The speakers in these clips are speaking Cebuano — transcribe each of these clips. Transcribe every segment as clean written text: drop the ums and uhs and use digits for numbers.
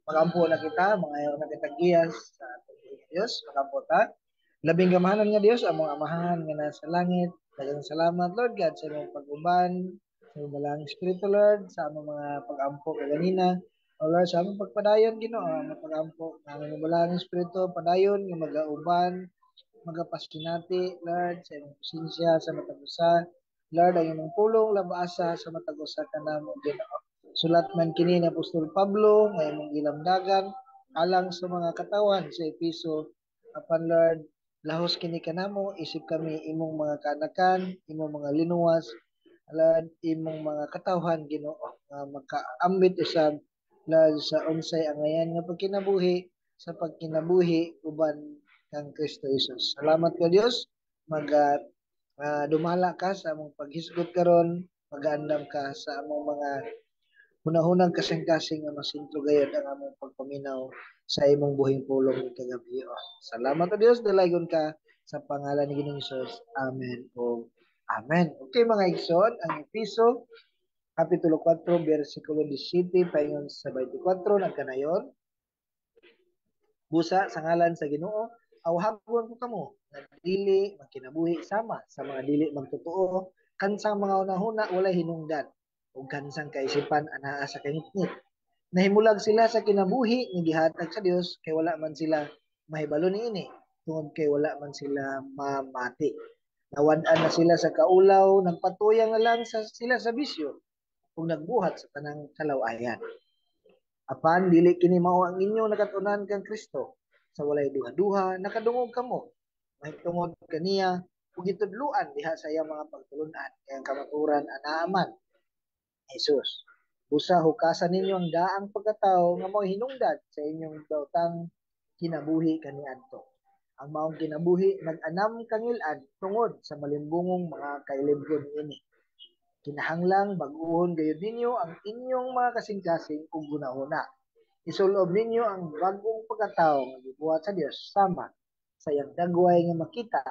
Magampo na kita, mangayo na kita giyas sa atong Dios, magampo ta. Labing gamahanan nga Dios, among Amahan nga nasa langit. Daghang salamat, Lord God, sa imong pag-uban, sa imong Balaang Espiritu, Lord, sa among mga pag-ampo kaganina. O Lord, sa among pagpadayon, Ginoo, among pag-ampo, ang imong Balaang Espiritu, padayon nga magauban, magapasinati, Lord, sa imong presensya sa matag usa. Lord, ang imong pulong labaasa sa matag usa kanamo, Ginoo. Sulat man kini ni Apostol Pablo nga imong gilamdagan alang sa mga katawan sa Episo. Apan, Lord, lahos kini kanamo isip kami imong mga kaanakan, imong mga linuwas, Lord, imong mga katawhan, Ginoo, nga makaambit usab, Lord, sa unsay angayan nga pagkinabuhi sa pagkinabuhi uban kang Kristo Jesus. Salamat ka, Dios, mag dumala ka sa among paghisgot karon, magaandam ka sa among mga hunahunang kasing-kasing nga masintro gayod ang among pagpaminaw sa imong buhing pulong kagabi. Salamat o Dios, dalaygon ka sa pangalan ni Ginoong Hesus. Amen o amen. Okay, mga igsoon, ang Efeso Kapitulo 4, versikulo 17 paingon sa 24 nagkanayon. Busa sa ngalan sa Ginoo, awhagon ko kamo nga dili magkinabuhi sama sa mga dili magtotoo, kansang mga hunahuna walay hinungdan ug kansang kaisipan anaa sa kangitngit. Nahimulag sila sa kinabuhi nga gihatag sa Dios kay wala man sila mahibalo niini tungod kay wala man sila mamati. Nawad-an na sila sa kaulaw, nagpatuyang na lang sa sila sa bisyo ug nagbuhat sa tanang kalawayan. Apan dili kini mao ang inyong nakat-unan kang Kristo. Sa walay duha-duha nakadungog kamo mahitungod kaniya ug gitudloan diha sa iyang mga pagtulun-an, kay ang kamatuoran anaa man Jesus. Busa hukasan ninyo ang daang pagkatao nga mao hinungdan sa inyong daotang kinabuhi kaniadto. Ang maong kinabuhi nag-anam kangil-ad tungod sa malimbungong mga kailibgon niini. Kinahanglang bag-uhon gayud ninyo ang inyong mga kasing-kasing ug hunahuna. Isulob ninyo ang bag-ong pagkatao nga gibuhat sa Dios sama sa iyang dagway nga makita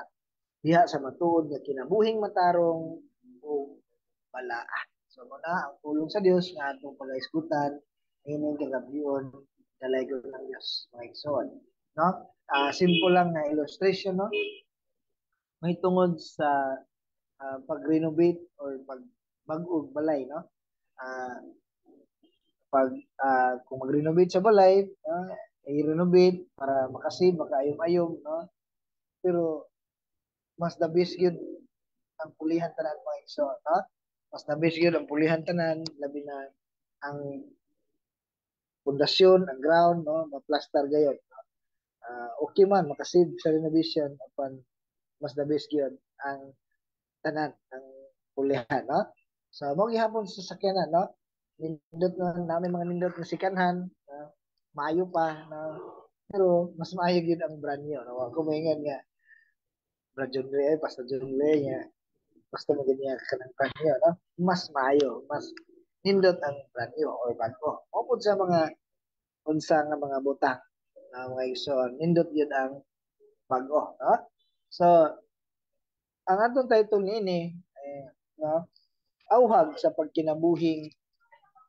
diha sa matuod nga kinabuhing matarong ug balaan. So muna ang pulong sa Dios nga atong pagaisgutan ining kagabion, dalaygon ng Dios, mga igsoon. No? Simple lang nga illustration, no? May tungod sa pag-renovate or pag bag-og balay, no? Pag kung mag-renovate sa balay, no? I-renovate para makasave, makaayom-ayom, no? Pero mas the best gyud ang pulihan tanan, mga igsoon, no? Mas the best gyud ang pulihan tanan, labi na ang pundasyon, ang ground, no, ma-plaster gayod. Okay man makasave sa renovation, apan mas the best gyud ang tanan ang pulihan, no? So mo gihapon sa sakyanan, no? Nindot na namin mga nindot nga sikanhan, no? Maayo pa, no? Pero mas maayo gyud ang brand new, no? Ako moingon nga Brad John Ray, Pastor John Ray nga basta mo ganyan ka ng brand new, no? Mas maayo, mas nindot ang brand new or bago. Mao pud sa mga unsa nga mga butang na mga igsoon, nindot yun ang bago, no? So, ang atong title niini, eh, no? Auhag sa pagkinabuhing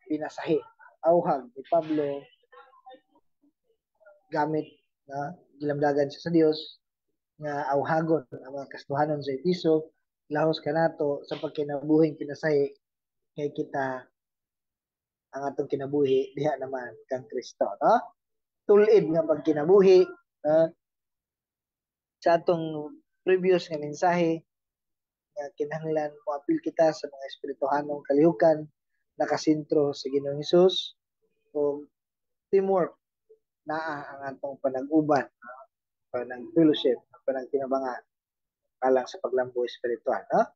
pinasahi. Auhag ni Pablo gamit na gilamdagan siya sa Dios nga auhagon ang mga kastuhanon sa Episo lahos kanato sa pagkinabuhing pinasahi kay kita ang atong kinabuhi diha naman kang Kristo, no? Tulid nga pagkinabuhi, no? Sa atong previous nga mensahe nga kinahanglan moapil kita sa mga espirituhanong kalihukan nakasentro sa Ginoong Hesus o teamwork naa ang atong panag-uban, no? Panag-fellowship, panagtinabanga alang sa paglambo espiritual, no?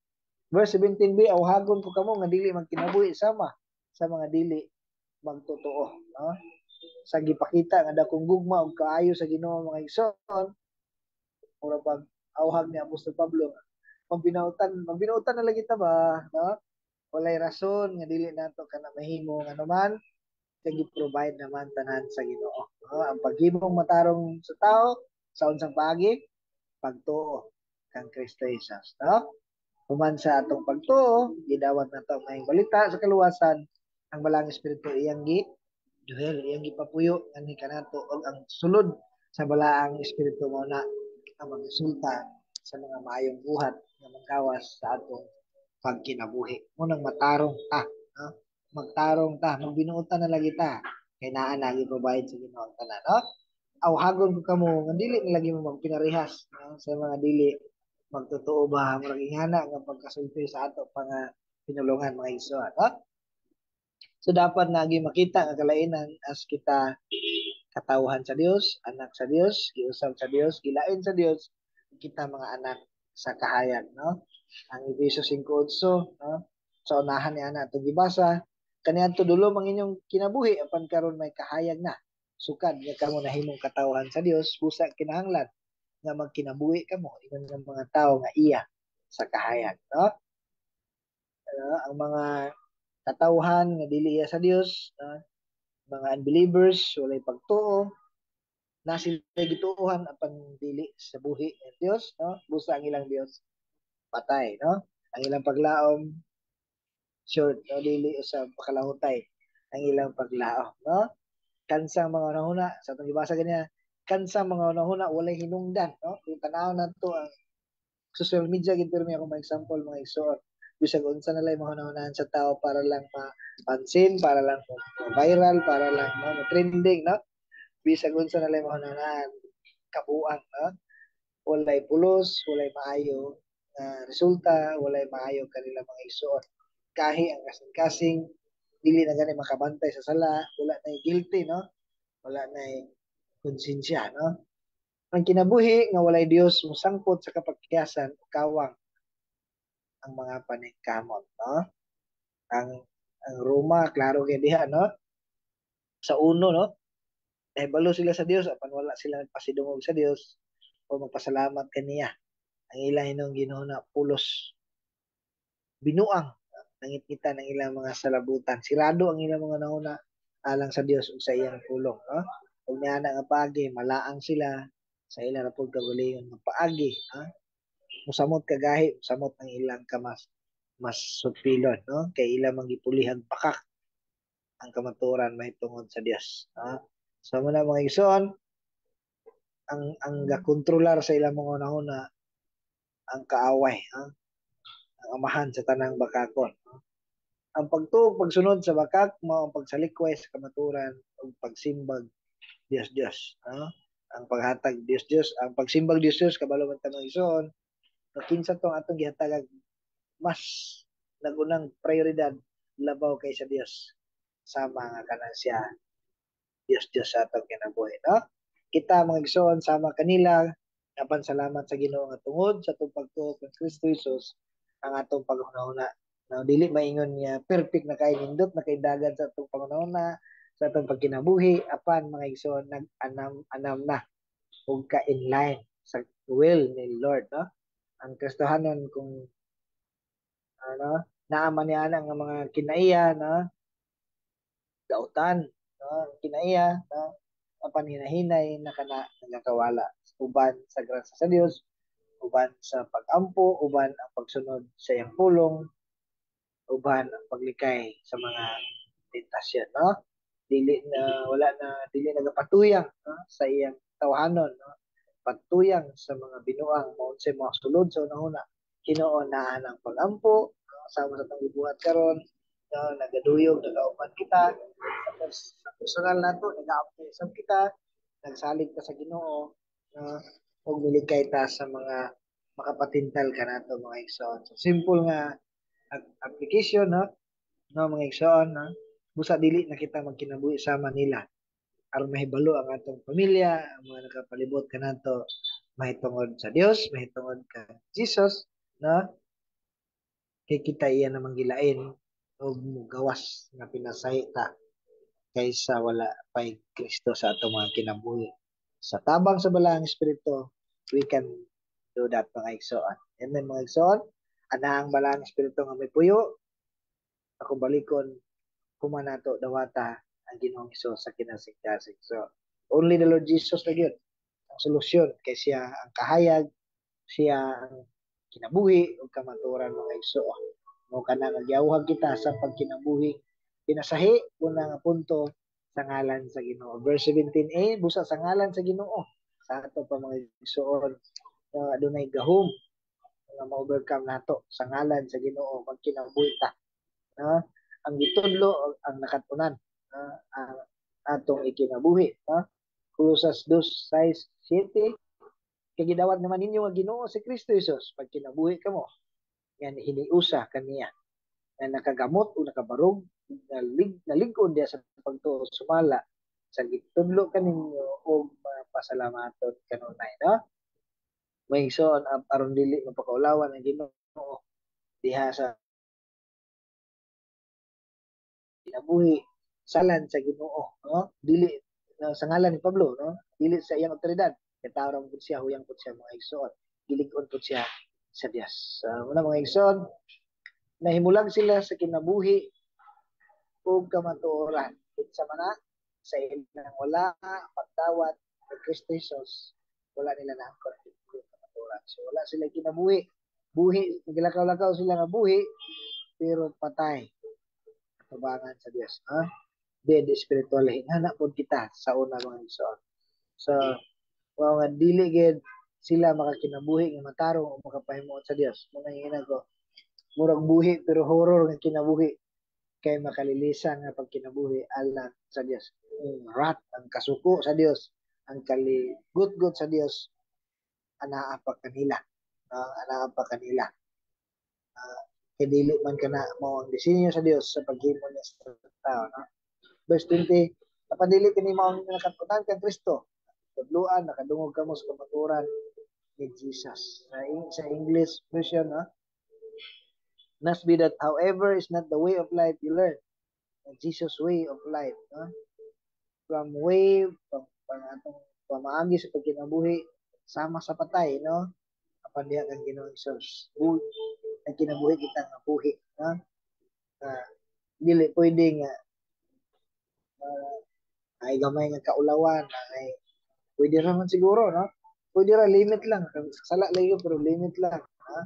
Verse 17b, awhagon ko kamo nga dili magkinabuhi sama sa mga dili magtotoo, no? Sa gipakita nga dakong gugma ug kaayo sa Ginoo, mga igsoon, mura pag awhag ni Apostol Pablo, mabinautan, mabinautan na lagi ta ba, no? Walay rason nga dili nato kana mahimo nga man kay gi-provide naman tanan sa Ginoo, no? Ang paghimong matarong sa tao sa unsang paagi? Pagtuo kang Kristo Jesus, no? Human sa atong pagtuo, gidawat nato ang maayong balita sa kaluwasan, ang Balaang Espiritu iyang Dwell, iyang gipapuyo nganhi kanato, og ang sulod sa Balaang Espiritu mao na ang magresulta sa mga maayong buhat nga manggawas sa atong pagkinabuhi. Munang matarong ta, no? Magtarong ta, magbinuotan na lagi ta kay naa na gi-provide sa Ginoo ang tanan, no? Awhagon ko kamo nga dili na lagi mo magpinarihas, no, sa mga dili magtotoo ba, murag ingana nga pagkasulti sa ato pa nga pinulungan, mga igsoon, no? So dapat nagi makita nga kalainan as kita katawhan sa Dios, anak sa Dios, giusab sa Dios, gilain sa Dios, kita mga anak sa kahayag, no? Ang Efeso 5:8, no? Sa unahan ni ana atong gibasa, kaniadto dulom ang inyong kinabuhi, apan karon may kahayag na. Sukad nga kamo nahimong katawhan sa Dios, busa kinahanglan nga magkinabuhi kamo ingon nga mga tawo nga iya sa kahayag, no? Ang mga katawhan nga dili iya sa Dios, no? Mga unbelievers, walay pagtuo, na sila gituohan apan dili sa buhi ng Dios, no? Busa ang ilang Dios patay, no? Ang ilang paglaom short, no? Dili usab pakalahutay ang ilang paglaom, no? Kansang mga hunahuna sa atong gibasa ganiya, kansang mga hunahuna walay hinungdan, no? Kung tan-aw nato ang social media, gid pirmi ako ma-example, mga igsoon, bisag unsa na lang mga hunahunahan sa tao para lang mapansin, para lang viral, para lang, no, trending, no? Bisag unsa na lang mga hunahunahan, kabuang, no? Walay pulos, walay maayo na resulta, walay maayo kanila, mga igsoon. Kahi ang kasing-kasing, dili na gani makabantay sa sala, wala na guilty, no? Wala na konsensya, no? Ang kinabuhi nga walay Dios mosangpot sa kapakyasan o kawang ang mga paningkamot, no? Ang Roma, klaro kay diha, no? Sa uno, no? Nahibalo sila sa Dios apan wala sila nagpasidungog sa Dios o magpasalamat kaniya. Ang ilang hinong Ginoo na pulos binuang, nangitngitan ang ilang mga salabutan. Sirado ang ilang mga nauna alang sa Dios ug sa iyang pulong, no? Ug niana nga paagi, malaang sila sa ilang ra pud kaugalingon nga paagi, ha? Musamot kagahi, musamot ang ilang kamas mas supilon, no? Kay ilang manggipulihag pakak ang kamatuoran mahitungod sa Dios, ha? So mao na, mga igsoon, ang gakontrolar sa ilang mga hunahuna ang kaaway, ha? Ang amahan sa tanang bakakon. Ang pagtuo, pagsunod sa bakak mao ang pagsalikway sa kamatuoran ug pagsimbag Dios Dios, no? Ang paghatag Dios Dios, ang pagsimbag Dios Dios, kabalo man ta, mga igsoon, no, kinsa tong atong gihatagag mas nagunang prioridad labaw kaysa Dios, sama nga kanang siya Dios Dios sa atong kinabuhi, no? Kita, mga igsoon, sama kanila, apan salamat sa Ginoo nga tungod sa atong pagtuo kang Kristo Jesus, ang atong paghunahuna, no, dili maingon niya perfect na kay nindot na kay dagan sa atong panghunahuna, sa atong pagkinabuhi, apan, mga igsoon, nag-anam anam na ug ka in line sa will ni Lord, no? Ang Kristohanon, kung ano naa man niya nga mga kinaiya, no, dautan, no, kinaiya, no, apan hinahinay na kana nagakawala uban sa grasya sa Dios, uban sa pag-ampo, uban ang pagsunod sa iyang pulong, uban ang paglikay sa mga tentasyon, no? Dili na wala na dili nagapatuyang, no, sa iyang tawhanon, no? Patuyang sa mga binuang mao unsay mga sulod sa hunahuna. Hinuon naa ang pag-ampo, no? Sama sa atong gibuhat karon, no, nagaduyog, nagauban kita sa personal nato, nagaampo sab kita, nagsalig ta sa Ginoo, no, ug milikay ta sa mga makapatintal kanato, mga igsoon. So simple nga application, no, no, mga igsoon, no? Busa dili na kita magkinabuhi sama nila aron mahibalo ang atong pamilya, ang mga nakapalibot kanato mahitungod sa Dios, mahitungod ka Jesus, no? Kay kita iya namang gilain og mugawas nga pinasahi ta kaysa wala pay Kristo sa atong mga kinabuhi. Sa tabang sa Balaang Espiritu, we can do that, mga igsoon. Amen, mga igsoon. Ana ang Balaang Espiritu nga may puyo, ako balikon human nato dawata ang Ginoong Hesus sa kinasing-kasing. So, only the Lord Jesus na gyud ang solusyon kay siya ang kahayag, siya ang kinabuhi ug kamatuoran, mga igsoon. Mo kana nga giyawhag kita sa pagkinabuhi pinasahi, una nga punto. Sa ngalan sa Ginoo. Verse 17a, busa sa ngalan sa Ginoo sa ato pa, mga igsoon, adunay gahom nga ma-overcome nato. Sa ngalan sa Ginoo magkinabuhi ta. Ang gitudlo, ang nakatunan, ang atong ikinabuhi. Colosas 2, 6, 7, kay gidawat naman ninyo nga Ginoo si Kristo Jesus, pagkinabuhi kamo nga hiniusa kaniya nga nakagamot o nakabarog, nalig-on diya sa pagtuo sumala sa gitudlo kaninyo og mapasalamaton kanunay, no? May igsoon, aron dili mapakaulawan ang Ginoo diha sa kinabuhi salan sa Ginoo, no? Dili no, sa ngalan ni Pablo, no? Dili sa iyang otoridad kay tao ra pud siya, huyang pud siya, mga igsoon, gilig-on pud siya sa Dios. Muna, mga igsoon, nahimulag sila sa kinabuhi ug kamatuoran. Kinsa man na sa ilang wala pagdawat kay Kristo Jesus, wala nila naangkon ang kinabuhi kamatuoran. So wala sila kinabuhi. Buhi, naglakaw-lakaw sila nga buhi, pero patay katubangan sa Dios. Ha? Dead spiritual. Hingana pod kita sa una, mga igsoon. So, wow nga dili gid sila makakinabuhi nga matarong o makapahimuot sa Dios. Muna ingana ko, murag buhi pero horror nga kinabuhi kay makalilisa nga pagkinabuhi alang sa Dios. Ang wrath, ang kasuko sa Dios, ang kaligutgot sa Dios anaa pa kanila. Anaa pa kanila. Kay dili man kana mao ang disenyo sa Dios sa paghimo niya sa tao, no? Verse 20, apan dili kini mao ang nakatunan kang Kristo. Tudluan, nakadungog kamo sa kamatuoran ni Jesus. Sa English version, no? Must be that, however, is not the way of life you learn. Jesus' way of life. No? From way, pang atong pamaagi sa pagkinabuhi, sama sa patay, no? Apan diha kang Ginoong Jesus. Ang kinabuhi kita nga buhi, no? Dili pwede nga ay gamay nga kaulawan, ay pwede ra man siguro, no? Pwede ra, limit lang. Sala lagi pero limit lang, ha?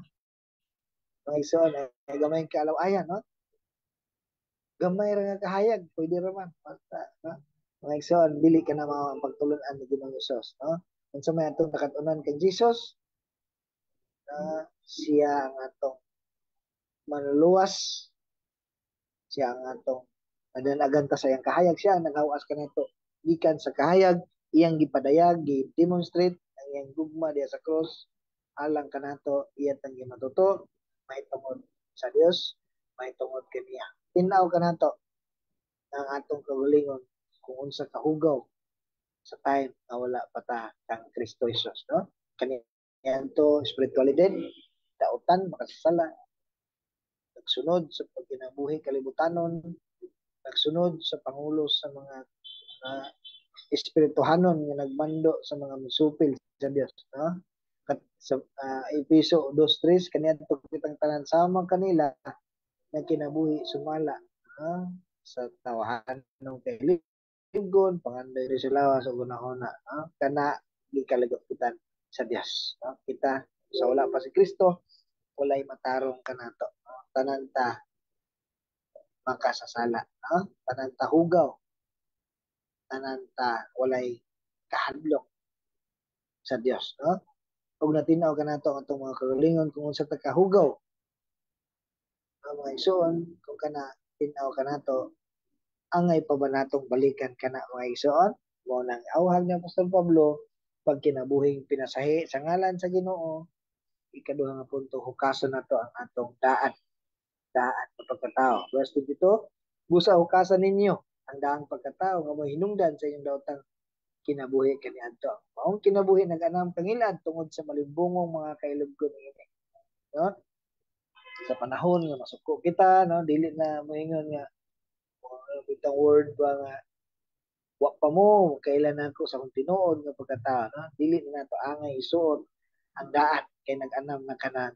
Mga igsoon, ay gamay nga kaalawayan, no? Gamay ra nga kahayag, pwede ra man. Basta, no? Mga igsoon, dili ka na mao ang pagtulunan ni Ginoong Jesus, no? Unsa may atong nakatunan kang Jesus, na siya ang atong manluluwas, siya ang atong nadanagan ta sa iyang kahayag, siya ang naghawas kanato gikan sa kahayag, iyang gipadayag, gi-demonstrate ang iyang gugma diya sa cross alang kanato, iya tang gimatuto mahitungod sa Dios, mahitungod kaniya. Tin-aw kanato ang atong kaugalingon kung unsa kahugaw sa time nga wala pa ta kang Kristo Jesus, no? Kaniadto spiritually dead, dautan, makasasala, nagsunod sa pagkinabuhi kalibutanon, nagsunod sa pangulo sa mga espirituhanon nga nagmando sa mga misupil sa Dios, no? Kat, sa Epeso 2:3, kaniadto kitang tanan sama kanila nagkinabuhi sumala, no? Sa tawahanong kailigon, pangandoy ri sa lawas ug hunahuna, no? Kana gikalagutan sa Dios, no? Kita sa wala pa si Kristo, walay matarong kanato, no? Tanan ta makasasala, no? Tanan ta hugaw, tanan ta walay kahadlok sa Dios, no? Ug natin-aw kanato ang atong mga kaugalingon kung unsa ta kahugaw, no, mga igsoon, kung kana tin-aw kanato, angay pa ba natong balikan kana, mga igsoon? Mao nang awhag ni Apostol Pablo, pagkinabuhing pinasahi sa ngalan sa Ginoo. Ikaduha nga punto, hukason nato ang atong daan sa pagkatao. Verse 22, busa hukasan ninyo ang daang pagkatao nga mohinungdan sa inyong daotang kinabuhi kaniadto. Maong kinabuhi nag-anam kangilad tungod sa malimbungong mga kailubgon niini. No? Sa panahon nga masuko kita, no, dili na moingon nga bitang word ba nga wa pa mo kailan nako sa akong tinuod nga pagkatao, no? Dili na nato angay isuot ang daan kay nag-anam na kanang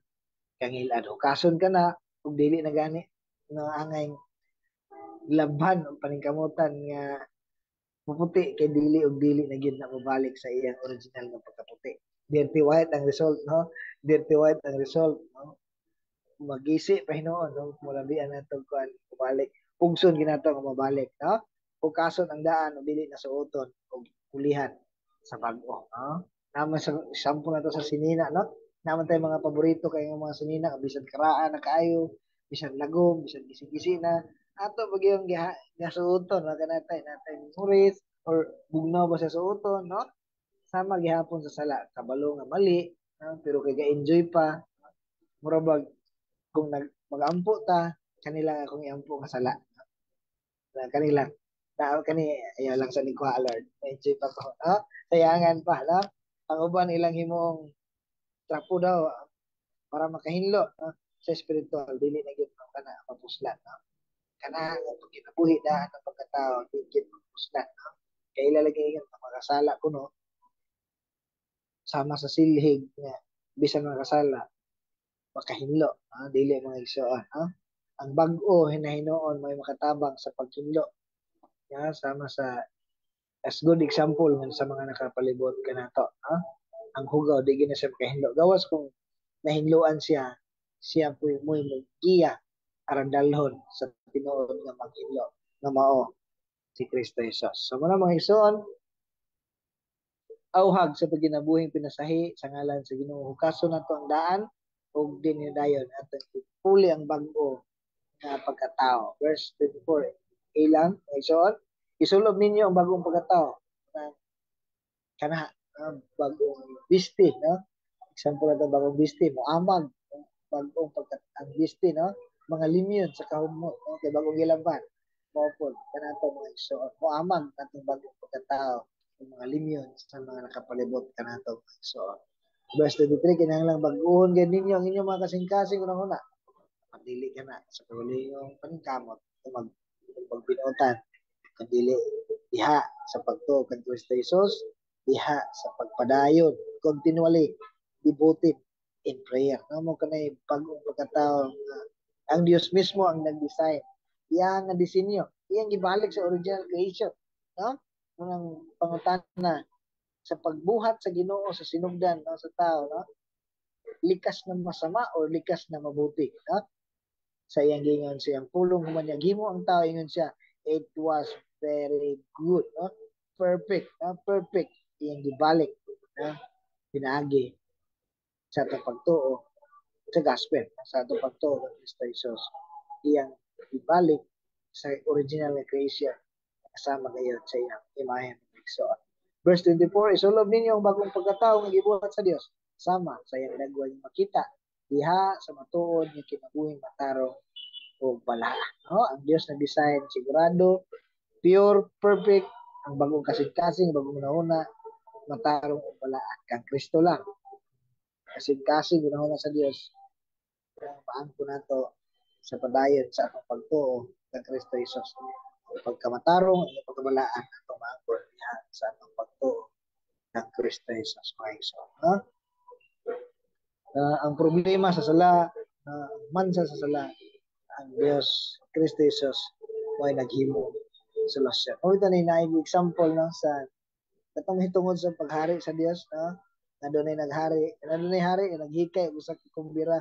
kangilad. Hukason ka na ug dili na gani nga angay labhan og paningkamutan nga puputi kay dili og dili na gyud na mobalik sa iyang original nga pagkaputi. Dirty white ang result, no? Dirty white ang result, no? Magisi pa hinuon, no? Mulabian nato kuan mobalik. Pugson ginato nga mabalik, no? Hukason ang daan o dili na suoton og pulihan sa bag-o, no? Naman sa example na to sa sinina, no? Naman tayo mga paborito kay nga mga sinina, bisan karaan na kaayo, bisan lagom, bisan gisi-gisi na, ato ba gyud gasuoton, no? Kanatay natay memories or bugnaw ba sa suoton, no? Sama gihapon sa sala, kabalo nga mali, no? Pero kay ga-enjoy pa, mura bag kung nag magampo ta, kanila akong iampo nga sala. Na kanila na kani ayaw lang sa nigkuha, Lord. Enjoy pa ko, no? Sayangan pa, no? Ang uban ilang himuong trapo daw para makahinlo, no? Sa spiritual dili na gyud kana mapuslan, no? Kana nga pagkinabuhi daan ang pagkatao di gyud mapuslan, no? Kay ila lagi nga makasala kuno sama sa silhig nga bisan makasala makahinlo, no? Dili mga igsoon, no? Ang bag-o hinahinuon may makatabang sa paghinlo, ya, sama sa as good example nga sa mga nakapalibot kanato, no? Ang hugaw di gina siya makahinlo gawas kung nahinloan siya, siya po mo'y giya aron dalhon sa tinuod nga maghinlo nga mao si Kristo Jesus. So muna mga igsoon, auhag sa pagkinabuhing pinasahi sa ngalan sa Ginoo, hukason nato ang daan ug dinhi dayon atong ipuli ang bag-o nga pagkatao. Verse 24 ilang, mga igsoon, isulob ninyo ang bagong pagkatao na kana bagong bisti, no? Example nato, bagong bisti mo amag bagong pagka ang bisti, no? Mga limyon sa kahumot, no? Kay bagong gilaban mao pod kanato mga igsoon, mo amag atong bagong pagkatao ang mga limyon sa mga nakapalibot kanato mga igsoon. Verse 23, kinahanglang bag-uhon gid ninyo ang inyong mga kasing-kasing unang-una. Pagdili ka na sa kaugalingong paningkamot o magbinuotan, kundili diha sa pagtuo kang Kristo Jesus, diha sa pagpadayon, continually devoted in prayer. No mo kanay bag-ong pagkatao nga ang Dios mismo ang nag-design. Iya nga disenyo, iyang gibalik sa original creation, no? Unang pangutana sa pagbuhat sa Ginoo sa sinugdan, no, sa tao, no? Likas na masama or likas na mabuti, no? Sa iyang gingon sa iyang pulong human niya gimo ang tao, ingon siya, it was very good, no? Perfect, no? Perfect iyang gibalik, no? Pinaagi sa atong pagtuo sa gospel, sa atong pagtuo kang Kristo Jesus, iyang ibalik sa original na creation kasama gayon sa iyang imahe ng igsoon. Verse 24, isulob ninyo ang bagong pagkatao nga gibuhat sa Dios sama sa iyang dagway makita diha sa matuod nga kinabuhing matarong o balaan. No? Ang Dios na design sigurado, pure, perfect, ang bagong kasing-kasing, bagong nauna, matarong o balaan. Kang Kristo lang. Kasing-kasing, ginahuna sa Dios. Ang paangko nato sa padayon sa atong pagtuo kang Kristo Jesus. Ang pagkamatarong, ang pagkabalaan atong maangkon diha sa atong pagtuo kang Kristo Jesus. Mga igsoon, no? Ang problema sa sala, mansa sa sala, ang Dios, Kristo Jesus, mo'y naghimo solusyon. O ito na yung example, no, sa katong hitungod sa paghari sa Dios, no? Na dunay naghari, na dunay hari nga naghikay usa ka kumbira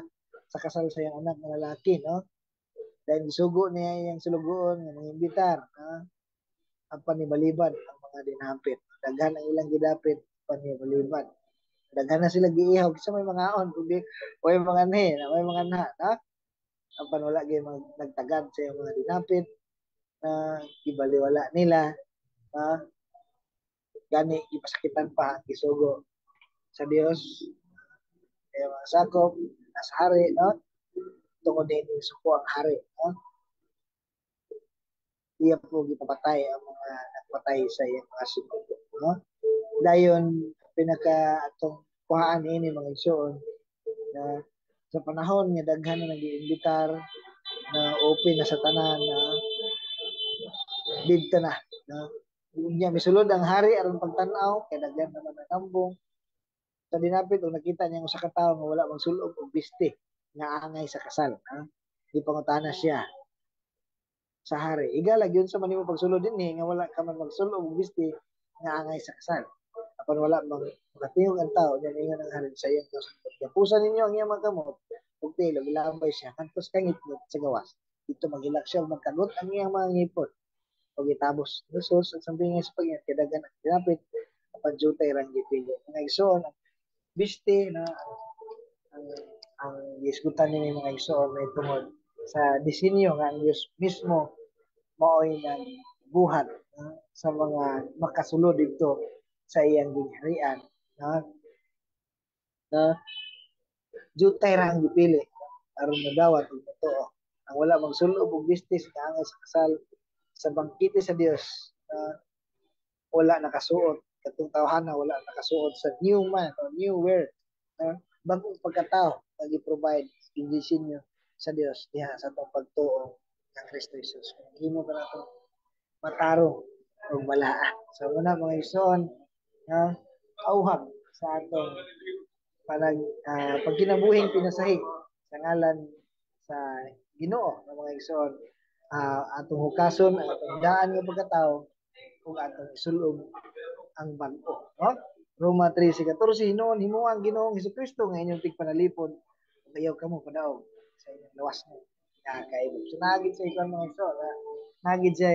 sa kasal sa iyang anak nga lalaki, no? Dahil gisugo niya iyang sulugoon nga mangimbitar, no? Apan nibaliban ang mga dinapit. Daghan ang ilang gidapit, apan nibaliban. Daghan na sila giihaw kinsa may mangaon kundi way mga anhi, na way mga anha, no? Apan wala gyud nagtagad sa iyang mga dinapit na gibaliwala nila, no? Gani gipasakitan pa ang gisugo sa Dios kaya mga sakop sa hari, no? Tungod din suko ang hari, no? Iya po gipapatay ang mga nagpatay sa iyang mga sinugo, no? Dayon pinaka atong kuhaan ini mga igsoon na sa panahon nga daghan na nag-iimbitar na open na sa tanan na didto na, no? Unya misulod ang hari aron pagtan-aw kay daghan naman ang ambong sa dinapit og nakita niya ang usa ka tawo nga wala magsulob og biste nga angay sa kasal, ha? Gipangutana siya sa hari, "Igala, giunsa man nimo pagsulod dinhi nga wala ka man magsulob og biste nga angay sa kasal?" Apan wala mang makatihog ang tao. Nya ingon ang hari sa iyang kasunod, "Gapusan ninyo ang iyang mga kamot ug tiil, ilambay siya ngadto sa kangitngit sa gawas. Didto maghilak siya ug magkagot ang iyang mga ngipon." Ug gitabos ni Jesus ang sampingay sa pag-ingat kay daghan ang gilapit apan jutay rang gipili. Mga igsoon, ang biste na ang gisgutan nini, mga igsoon, may tungod sa disenyo nga ang Dios mismo maoy nang buhat, no, sa mga makasulod didto sa iyang gingharian, no, na jutay ra ang gipili aron madawat og totoo. Ang wala magsulob og biste sa kaangay sa kasal sa bangkete sa Dios na wala nakasuot, katong tawhana wala nakasuot sa new man o new wear, no? Bagong pagkatao nga gi-provide, gidisenyo sa Dios diha sa atong pagtuo kang Kristo Jesus. Himo ka nato matarong o balaan. So muna, mga igsoon, nga auhag sa atong panag pagkinabuhing pinasahi sa ngalan sa Ginoo nga, mga igsoon, atong hukason ang atong daan nga pagkatao ug atong isulob ang bag-o, no? Roma 13:14, "Hinuon himo ang Ginoong Hesukristo nga inyong tigpanalipod ug ayaw kamo padaog sa inyong lawas mo nga kaibog." So naagid sa ikon, mga igsoon, naagid siya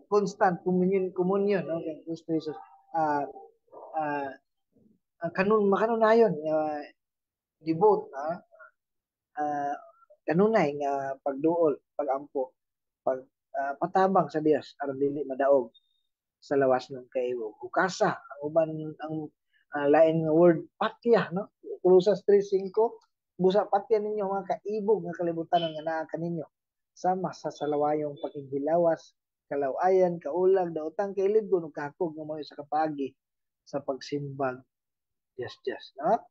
constant communion, no, kay Kristo Jesus, kanun makanunayon nga devote, kanunay nga pagduol, pagampo, pag patabang sa Dios aron dili madaog sa lawas ng kaibog. Hukasa ang uban, ang lain nga word, patya, no? Kolosas 3:5, "Busa patya ninyo mga kaibog nga kalibutan nga naa kaninyo sama sa salawayong pakighilawas, kalawayan, kaulag, daotang kailibgon ug kahakog nga mao sa kapaagi sa pagsimbag Dios Dios," no?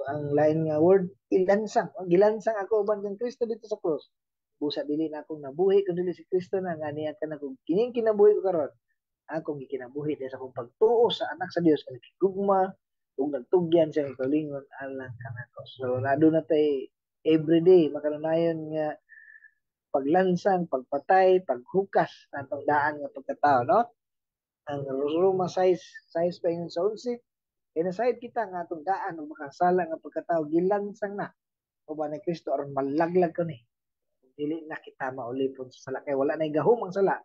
Ang lain nga word, ilansang. "Gilansang ako uban kang Kristo dito sa krus. Busa dili na akong nabuhi kun dili si Kristo na nga niya kanako. Kining kinabuhi ko karon, akong gikinabuhi dahil sa akong pagtuo sa anak sa Dios nga nagigugma ug nagtugyan sa iyang kaugalingon alang kanako." So na tay everyday makanunayon nga paglansang, pagpatay, paghukas natong daan nga pagkatao, no? Ang Roma 6:6 pa ingon sa 11, kay nasayod kita nga atong daan ug makasala nga pagkatao gilansang na uban ni Kristo aron malaglag kani. Dili na kita maulipon sa sala kay wala na gahom ang sala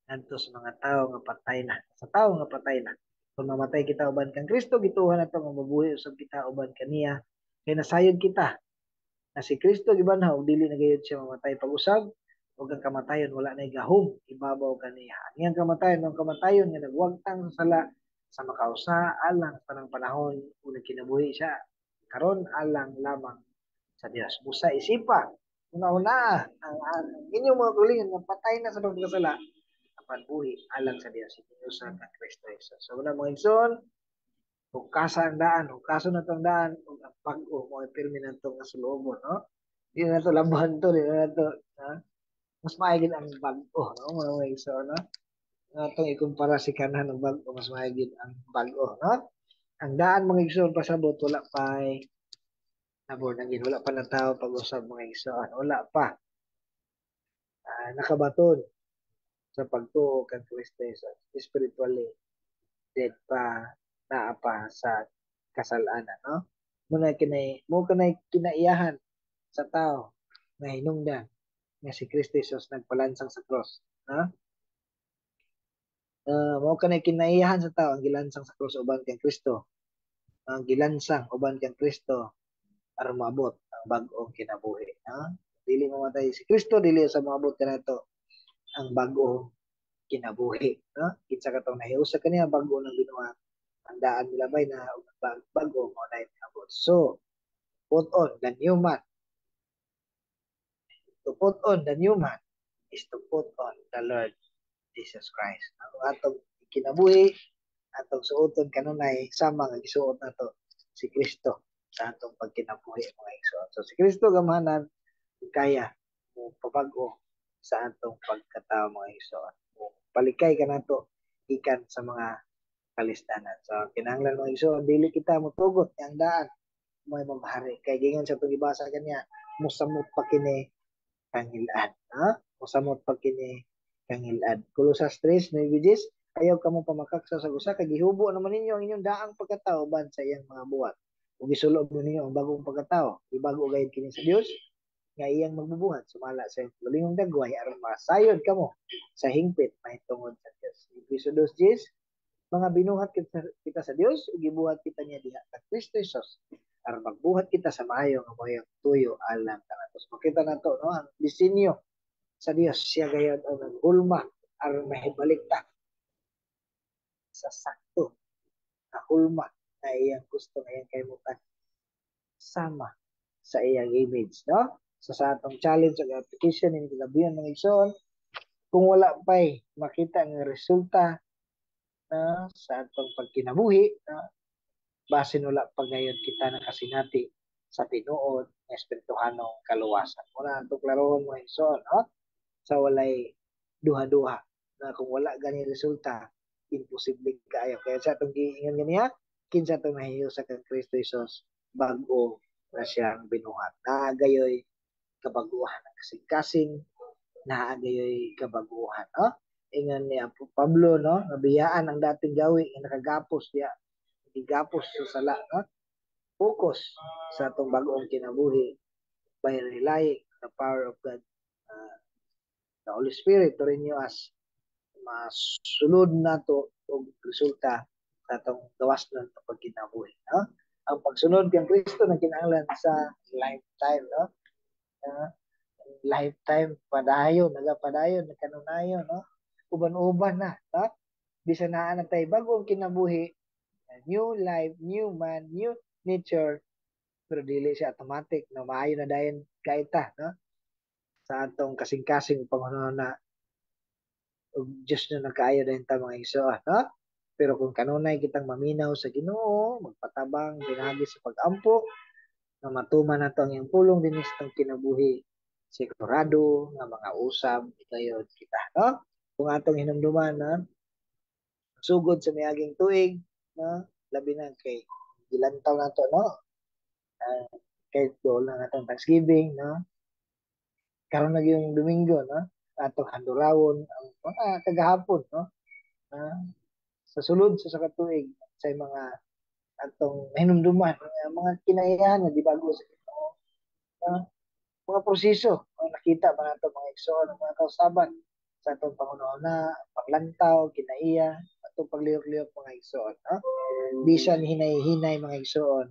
ngadto sa mga tawo nga patay na, sa tawo nga patay na. Kung mamatay kita uban kang Kristo, gituohan nato nga mabuhi usab kita uban kaniya. Kay nasayod kita na si Kristo gibanhaw, dili na gayud siya mamatay pag-usab, ug ang kamatayon wala na gahom ibabaw kaniya. Ang iyang kamatayon ang kamatayon nga nagwagtang sa sala sa makausa alang sa tanang panahon ug nagkinabuhi siya karon alang lamang sa Dios. Busa isipa, una-una ang inyong mga kaugalingon nga patay na sa pagkasala apan buhi alang sa Dios sa kang Kristo Jesus. So una, mga igsoon, hukasa ang daan, hukason na tong daan ug ang bag-o mo pirmi nato nga sulobon, no? Di na nato laban to, di na nato, ha? Mas maayo ang bag-o, no, mga igsoon, no? Atong ikumpara si kanhan og bag-o, mas maayo ang bag-o, no? Ang daan, mga igsoon, pasabot wala pa ay na-born again, wala pa na tao pag-usab, mga igsoon, wala pa nakabaton sa pagtuo kang Kristo Jesus, spiritually dead pa, naa pa sa kasalanan, no? Muna kinay mo kanay kinaiyahan sa tao nga hinungdan nga si Kristo Jesus nagpalansang sa cross, no? Mao kanay kinaiyahan sa tao ang gilansang sa cross uban kang Kristo. Ang gilansang uban kang Kristo aron maabot ang bag-ong kinabuhi, no? Dili mamatay si Kristo, dili sa maabot kanato ang bag-ong kinabuhi, no? Kinsa katong nahiusa kaniya, bag-o nang binuhat. Ang daan milabay na bag-o mo na abot. So, put on the new man. To put on the new man is to put on the Lord Jesus Christ. Ang atong kinabuhi, atong suoton kanunay sama nga gisuot nato si Kristo sa atong pagkinabuhi, mga igsoon. So si Kristo gamhanan kaya mo pabag-o sa atong pagkatao, mga igsoon. Palikay kanato gikan sa mga kalisdanan. So kinahanglan, mga igsoon, dili kita motugot ang daan mo maghari kay gingon sa atong gibasa kaniya, musamot pa kini kangilad. Ha? Musamot pa kini kangilad. Kolosas 3:9, "Ayaw kamo pamakaksa sa usa kay gihubo naman ninyo ang inyong daang pagkatao uban sa iyang mga buhat. Ug gisulob ninyo ang bagong pagkatao. Ibago gayud kini sa Dios Nga iyang magbubuhat sumala sa iyang kaugalingong dagway aron masayod kamo sa hingpit mahitungod sa Dios. Efeso 2:10, mga binuhat kita sa Dios ug gibuhat kita niya diha kang Kristo Jesus aron magbuhat kita sa maayo nga mayong tuyo alang kanato. Makita nato, no, ang disenyo sa Dios. Siya gayud ang naghulma aron mahibalik ta sa sakto na hulma na iyang gusto nga iyang kaimutan sama sa iyang image, no? So sa atong challenge ug application ini kagabihan, mga igsoon, kung wala pa'y makita nga resulta na sa atong pagkinabuhi, no, basin wala pa gayud kita nakasinati sa tinuod nga espirituhanong kaluwasan. Muna atong klarohon, mga igsoon, no? Sa walay duha-duha na kung wala gani resulta, imposible kaayo. Kaya sa atong giingon ganiha, kinsa atong nahiusa kang Kristo Jesus, bag-o na siyang binuhat. Naa gayoy kabaguhan ang kasing-kasing, naa gayoy kabaguhan, no? Ingon ni Apo Pablo, no, nabiyaan ang dating gawi nga nakagapos diya, gigapos sa sala, no? Focus sa atong bag-ong kinabuhi by relying on the power of God, the Holy Spirit to renew us. Masulod nato og resulta sa atong gawas nun sa pagkinabuhi, no? Ang pagsunod kang Kristo nagkinahanglan sa lifetime, no? Lifetime, padayon, nagapadayon, nagkanunayon, no? Uban-uban na, no? Bisan naa na tay bag-ong kinabuhi, new life, new man, new nature, pero dili siya automatic, no? Maayo na dayon kaita, no? Sa atong kasing-kasing panghunahuna na ug Diyos na nagkaayo dayon ta, mga igsoon, no? Pero kung kanunay kitang maminaw sa Ginoo, magpatabang pinaagi sa pag-ampo, nga matuman nato ang iyang pulong dinhi sa atong kinabuhi, sigurado nga mga usab gayud kita, no? Kung atong hinumduman na sugod sa miaging tuig, no, labi na kay gilantaw nato, no, kay dool na natong Thanksgiving, no, karon na yung Domingo, no, atong handurawon ang mga kagahapon, no, sa sulod sa katuig sa mga atong hinumduman mga kinaiyahan nga di bago sa Ginoo, no? Mga proseso, no, nakita ba nato, mga igsoon, ang mga kausaban sa atong panghuna-huna, paglantaw, kinaiya, atong paglihok-lihok, mga igsoon, no? Bisan hinay-hinay, mga igsoon,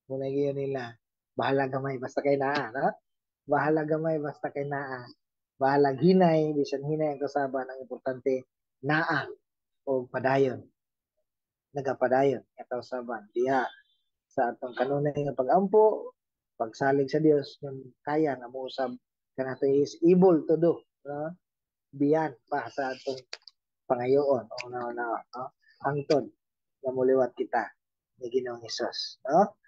muna gyud nila, bahala gamay basta kay naa, no? Bahala gamay basta kay naa. Bahalag hinay, bisan hinay ang kausaban, ang importante naa o padayon. Nagapadayon nga kausaban diha sa atong kanunay nga pag-ampo, pagsalig sa Dios nga kaya nga mousab kanato, is able to do, no? Biyan pa sa atong pangayoon o na na, no? Hangtod nga moliwat kita ni Ginoong Hesus, no?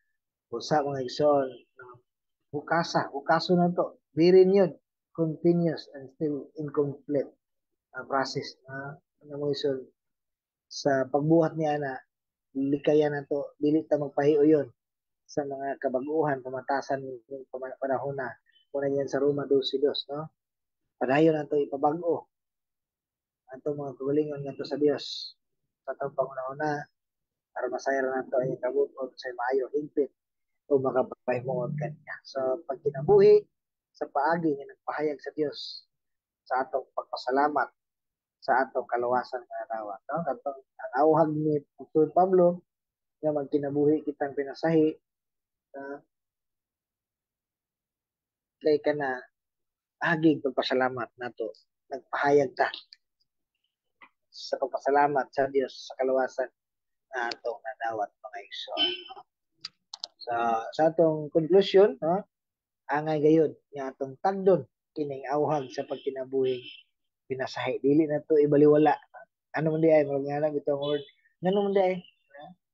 Usa, mga igsoon, no? Hukasa, hukaso na to. Birin yun, continuous and still incomplete process na ano, mga igsoon, sa pagbuhat niya na likayan na to, dili ta magpahiuyon sa mga kabaguhan, pamatasan ng panahon na una yan sa Roma 12:2, no? Padayon na to ipabag-o atong mga kaugalingon ngadto sa Dios sa atong panghuna-huna para masayran nato ang kabubut-on sa maayo, hingpit o makapahimuot kaniya. So pagkinabuhi sa paagi nga nagpahayag sa Dios sa atong pagpasalamat sa atong kaluwasan nga nadawat, no? Katong ang awhag ni Apostol Pablo nga magkinabuhi kitang pinasahi, kay kana aging pagpasalamat nato, nagpahayag ta sa pagpasalamat sa Dios sa kaluwasan na atong nadawat, mga igsoon, no? Sa atong conclusion, no, angay gayud nga atong tagdon kining awhag sa pagkinabuhi pinasahi. Dili na to ibaliwala. Ano man di ay murag nga bitong word, ngano man di ay,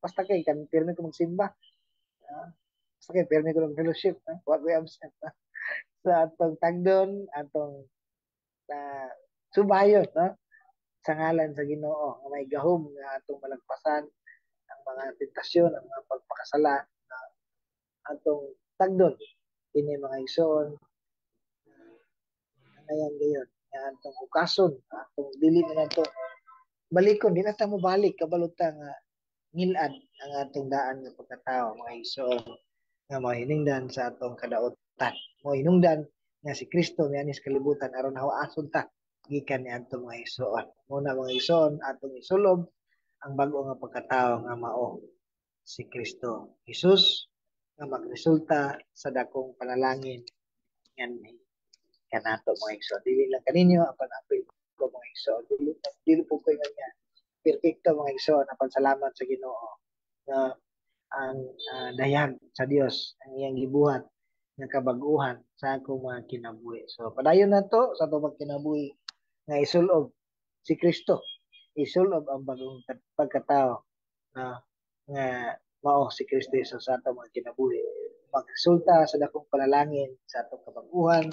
basta kay kan pirmi ko magsimba, basta kay pirmi ko mag fellowship, wa koy absent. Sa atong tagdon, atong subayon, no, sa ngalan sa Ginoo nga may gahom nga atong malagpasan ang mga tentasyon, ang mga pagpakasala, na atong tagdon kini, mga igsoon, ngayon gayon nga atong hukason, atong dili na nato balikon, di na ta mo balik kabalo ta nga ngilad ang atong daan nga pagkatao, mga igsoon, nga mahiningdan sa atong kadautan. Mao hinungdan nga si Kristo miani sa kalibutan aron hawaason ta gikan niadto, mga igsoon. Mao na, mga igsoon, atong isulob ang bag-o nga pagkatao nga mao si Kristo Jesus nga magresulta sa dakong panalangin nganhi kanato, mga igsoon. Dili lang kaninyo apan apil ko, mga igsoon. Dili po ko ingon nga perfecto, mga igsoon, apan salamat sa Ginoo nga ang dayag sa Dios ang iyang gibuhat nga kabag-uhan sa akong mga kinabuhi. So padayon nato sa atong kinabuhi nga isulob si Kristo, isulob ang bagong pagkatao na nga mao si Kristo Jesus sa atong mga kinabuhi. Magresulta sa dakong panalangin sa atong kabag-uhan,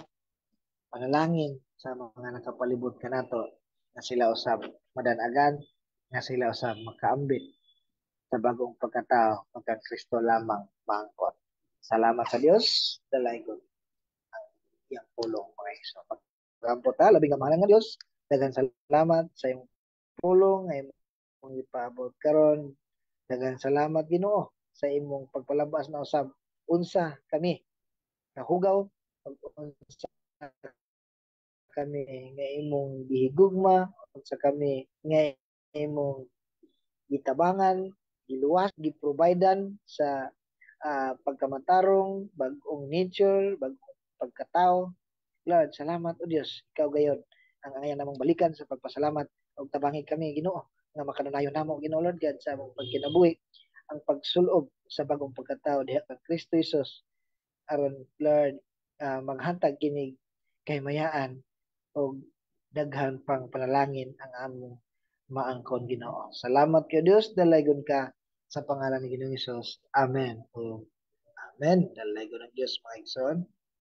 panalangin sa mga nakapalibot kanato nga sila usab madanagan, nga sila usab makaambit sa bagong pagkatao pagka Kristo lamang maangkon. Salamat sa Dios, dalaygon ang iyang pulong, mga igsoon. Pag-ampo ta, labing nga nga Dios, daghan salamat sa imong pulong nga imong ipaabot karon. Daghan salamat, Ginoo, sa imong pagpalabas na usab unsa kami kahugaw, unsa kami nga imong gihigugma, unsa kami nga imong gitabangan, giluwas, giprovidean sa pagkamatarong, bag-ong nature, bag-ong pagkatao. Lord, salamat o Dios, ikaw gayon ang angayan namong balikan sa pagpasalamat ug tabangi kami, Ginoo, nga makanunayon namo, Ginoo Lord God, sa among pagkinabuhi ang pagsulob sa bagong pagkatao diha kang Kristo Jesus aron, Lord, maghatag kinig kahimayaan og daghan pang panalangin ang among maangkon, Ginoo. Salamat kay Dios, dalaygon ka sa pangalan ni Ginoong Hesus. Amen. O amen. Dalaygon ang Dios, mga igsoon.